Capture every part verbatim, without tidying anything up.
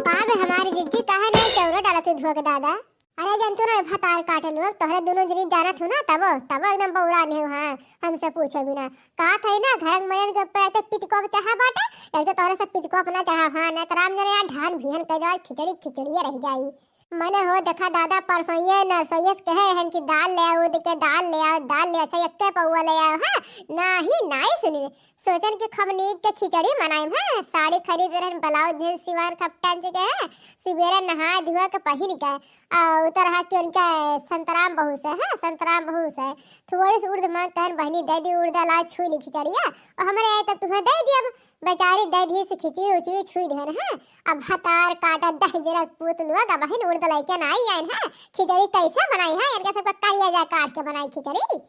का बे हमारी जिज्जी, काहे नहीं चौरा डालत हू धोके दादा? अरे जंतु ना भतार काटे लोग, तोहरे दुनो जनी जानत हू ना, तबो, तबो एकदम बौरा नहीं हू, हाँ, हमसे पूछे बिना। कहा था ना, घर के मरद के ऊपर आते पितकोप चढ़ा बाटे, एक तो तोहरे से पितकोप ना चढ़ा, हाँ, ना तो राम जने यार ढान भिहन कह दो, खिचड़ी खिचड़िए रह जाई। मने हो देखा दादा, परसोइये नरसोइये से कहे हन कि दाल ले आओ, उड़द के दाल ले आओ, दाल ले आओ, अच्छा एक्के पौवा ले आओ, हाँ, नाही, नाही सुनी। सोचन कि खूब नीक के खिचड़ी बनाइम, हाँ, साड़ी खरीदे रहन, ब्लाउज देन सिवान खपटन जी के, हाँ, सुबेरे नहा धुआ के पहिन के, आ उतर हा कि उनके संतराम बहू से, हाँ, संतराम बहू से थोड़ी सी उड़द मांग कहन, बहिनी दे दी उड़द ला, छुई ली खिचड़िया, और हमरे आए तो तुम्हें दे दी, अब बेचारी दे दी से खिचड़ी उचड़ी छुई देन, हाँ। अब भतार काटा दहिजरक पूत लोग, अब बहिन उड़द लइके ना आई आइन, हाँ, खिचड़ी कैसे बनाई, हाँ, इनके सबका करिया जा काट के बनाई खिचड़ी।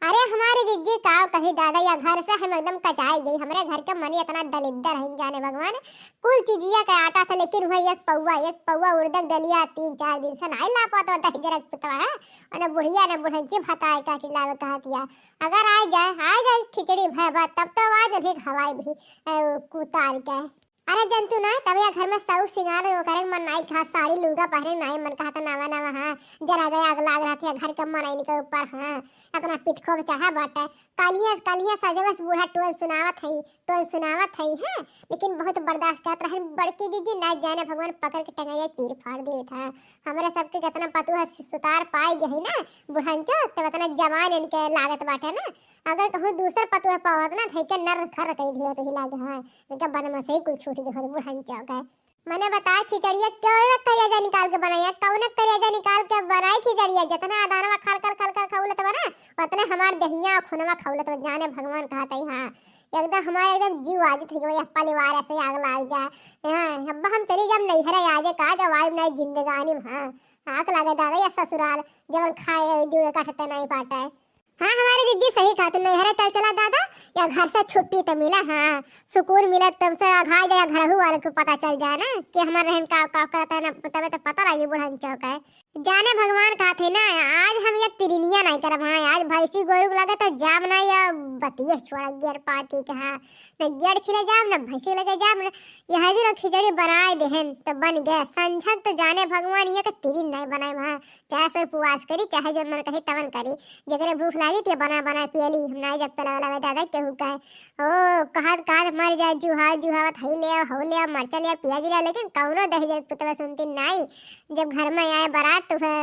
अरे हमारी जिज्जी का कही दादा, या घर से हम एकदम कचाई गई। हमरे घर के मनी इतना दलिद्दर है, जाने भगवान, कुल चीजिया के आटा था, लेकिन वह एक पौवा, एक पौवा उड़दक दलिया तीन चार दिन से नाई ला पात, दहिजरक पुतवा है। और न बुढ़िया न बुढ़ंची भताए काटी लावे कहतिया। अगर आ जाए, आ जाए खिचड़ी भय बात, तब तो आज अधिक हवाई भी, ए, कुतार के। अरे जंतु ना, तब या घर में सौक सिंगार करे मन नाई कहा, साड़ी लुगा पहने नाई मन कहा था, नवा नवा, हाँ, जरा गया आग लाग रहा था घर के मनई के ऊपर, हाँ, अपना पितखो पे चढ़ा बाटे। कालिया, कालिया सजवस बूढ़ा टोल सुनावत हई, टोल सुनावत हई, हाँ, लेकिन बहुत बर्दाश्त करत रहन। बड़की दीदी ना जाने भगवान पकड़ के टंगैया चीर फाड़ दिए था। हमरे सबके कितना पतुआ सुतार पाए गए है ना, बुढ़ंचो, तब इतना जवान इनके लागत बाटे ना। अगर कहूँ दूसर पतुआ पावत ना, धई के नर खर कह दिया तो हिला गया है। इनका बदमाशी कुल छूट गई हो बुढ़ंचो के। मने बताए खिचड़िया क्यों ना करेजा निकाल के बनाई, कौन करेजा निकाल के बनाई खिचड़िया? जितना अदानवा खल खल खल खल खौलत बा ना, उतने हमार दहिया और खुनवा खौलत बा। जाने भगवान कहत है, हाँ, एकदम हमारे एकदम जीव आजित हो गया, परिवार ऐसे आग लाग जाए। हाँ, अब हम चली जब नैहरे आजे का जब आइब नहीं जिंदगानी में, हाँ, आग लागे दादा या ससुराल, जवन खाए जुड़े काटते नहीं पाटे। हाँ, हमारी जिज्जी सही कहा तू, नैहरे चल चला दादा, या घर से छुट्टी तो मिला, हाँ, सुकून मिला, तब से अघाई जाए, घरहू वाले को पता चल जाए ना कि हमारे रहन का, का करता है ना, तबे तो पता लगी बुढ़न चौक है। जाने भगवान कहा थे ना, आज हम एक तिरिनिया नहीं करब, हाँ, आज भैंसी गोरू के लगे तो जाब ना, या बतिये छोड़ा गियर पाती के, हाँ, न गियर छिले जाब, न भैंसी लगे जाब, न, यह जो खिचड़ी बनाए देहन तो बन गए, संझक तो जाने भगवान ये के तिरिन नहीं बनाए, हाँ, चाहे से उपवास करी, चाहे जब मन कही तवन करी। जेकरे भूख लागी, ते बना बना पियली। हम नाई जब पेला वाला दादा केहू कहे, "ओ, कहत, कहत मर जाए, जुहा, जुहावत, हई ले, हऊ ले, मरचा ले, पियाज ले," लेकिन कौनो दहिजर पुतवा सुनती नाई। जब घर में आए बारात, तो उहे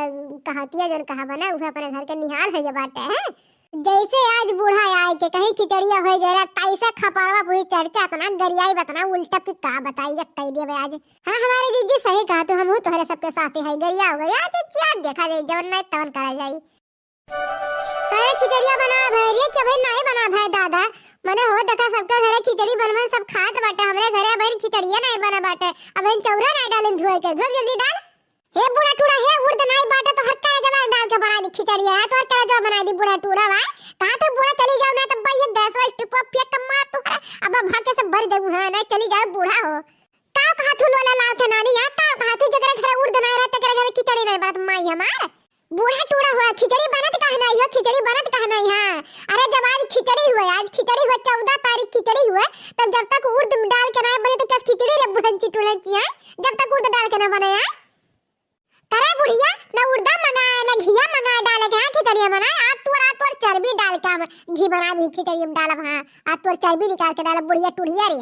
कहतिया जौन कहा बना, उहे अपने घर के निहाल है ये बाटे, हैं? जैसे आज बूढ़ा आए के कहीं खिचड़िया हो गया, कैसे खपरवा पूरी चढ़ के इतना गरियाई बतना उल्टा की का बताई, एक कह दिया आज। हाँ, हमारे जीजी सही कहा तू, हमहू तोहरे सबके साथे है, गरिया हो गरिया, आज चिया देखा जाए, जवन नहीं तवन करा जाई। करे खिचड़िया बना भय रे, के भाई नहीं बना भय दादा, मने हो देखा सबके घरे खिचड़ी बनवन सब खात बाटे, हमरे घरे अबहिन खिचड़िया नहीं बना बाटे, अबहिन चौरा नहीं डालिन धोए के, धोए जल्दी डाल। हे बूढ़ा टूढ़ा, हे उर्द नाई बाटे तो हर करे जवान डाल के बना दी खिचड़िया, तो हर करे जवान बना दी बूढ़ा टूढ़ा भाई। कहाँ तू बूढ़ा चली जाओ ना तो भाई ये गैस वाइस ट्रिप फेंक के मार तू करे, अब भाग के सब भर जाऊ, हाँ, नहीं चली जाओ बूढ़ा हो। का कहा तू लोला लाल के नानी, या का कहा तू जकरे घरे उर्द नाई रहते, तेकरे घरे खिचड़ी नहीं बनत माई हमार। बूढ़ा टूढ़ा हुआ, खिचड़ी बनत काहे नहीं हो, खिचड़ी बनत काहे नहीं, हाँ। अरे जब आज खिचड़ी हुआ, आज खिचड़ी हुआ, चौदह तारीख खिचड़ी हुआ, तब जब तक उर्द डाल के ना बने तो क्या खिचड़ी रे बुढ़ंची टूढ़ंची, हाँ? जब तक उर्द डाल के ना बने, हाँ? करे बुढ़िया, ना उर्दा मंगाए, ना घिया मंगाए डाले के, हाँ, खिचड़िया बनाए, आज तोर, आज तोर चर्बी डाल के हम घी बना दी, खिचड़ी में डालब, हाँ, आज तोर चर्बी निकाल के डालब, बुढ़िया टुढ़िया रे।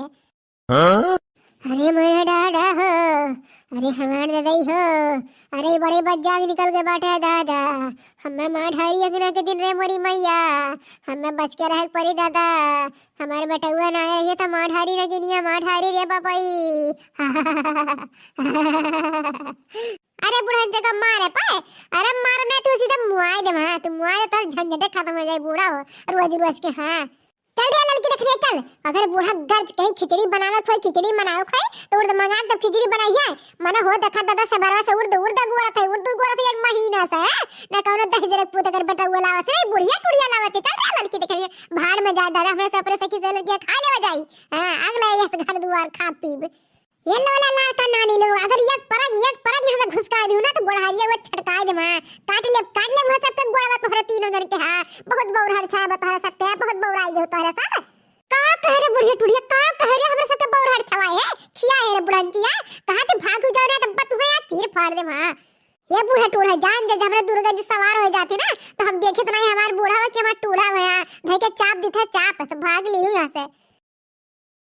हाँ? अरे मोरे डाड़ा हो, अरे हमार ददई हो, अरे बड़े बज्जाग निकल के बाटे दादा, हमें मार ढारी अंगना के दिन रे मोरी मैया, हमें बच के रहे के पड़ी दादा, हमारे बेटउआ ना आए रहिए तो मार ढारी ना गिनिया, मार ढारी रे बापाई। अरे बुढ़न जगह मारे पाए, अरे मार ना तू सीधे मुआए दे, हाँ, तू मुआए दे, तोर झंझटे खत्म हो जाए बूढ़ा हो, रोज रोज के, हाँ। चल रे ललकी देख रे, चल, अगर बूढ़ा गर्ज कहीं खिचड़ी बनावे खोई, खिचड़ी बनावे खोई, तो उर्द मंगा के खिचड़ी बनाई है। मने हो देखा दादा से बरवा से उर्द, उर्द गुआरत है, उर्द गुआरत है एक महीना से, ना कौनो दहिजरक पूत अगर बेटउआ लावत है, बुढ़िया टुढ़िया लावत है, चल रे ललकी देख रे, भाड़ में जा दादा, हमरे से अपने सखी से लड़कियाँ खा लेवा जाई, हाँ, अगला यस घर दुआर खा पीब। ये लोला लाल का नानी लो, अगर एक परग, एक परग यहाँ से घुसका दियो ना तो गोड़हारिया वो छटकाए दे माँ, काट ले, काट ले वहाँ सबके गोड़वा तोहरे तीनों जन के, हाँ, बहुत बौरहर छाया बा तोहरे सबके, बहुत बौराई गए तोहरे सब। का कहे रे बुढ़िया टूढ़िया, का कहे रे, हमरे सबके बौर हर छवाए है, खिया है रे बुढ़ंतिया, कहाँ के भाग जाओ रे, तब तुहे यहाँ चीर फाड़ दे वहाँ। ये बूढ़ा टूढ़ा जान जे, जे हमरे दुर्गा जी सवार हो जाते ना, तो हम देखे तो नहीं हमार बूढ़ा हो कि हमार टूढ़ा हो यहाँ, धई के चाप दिथे चाप, तो भाग लियो यहाँ से।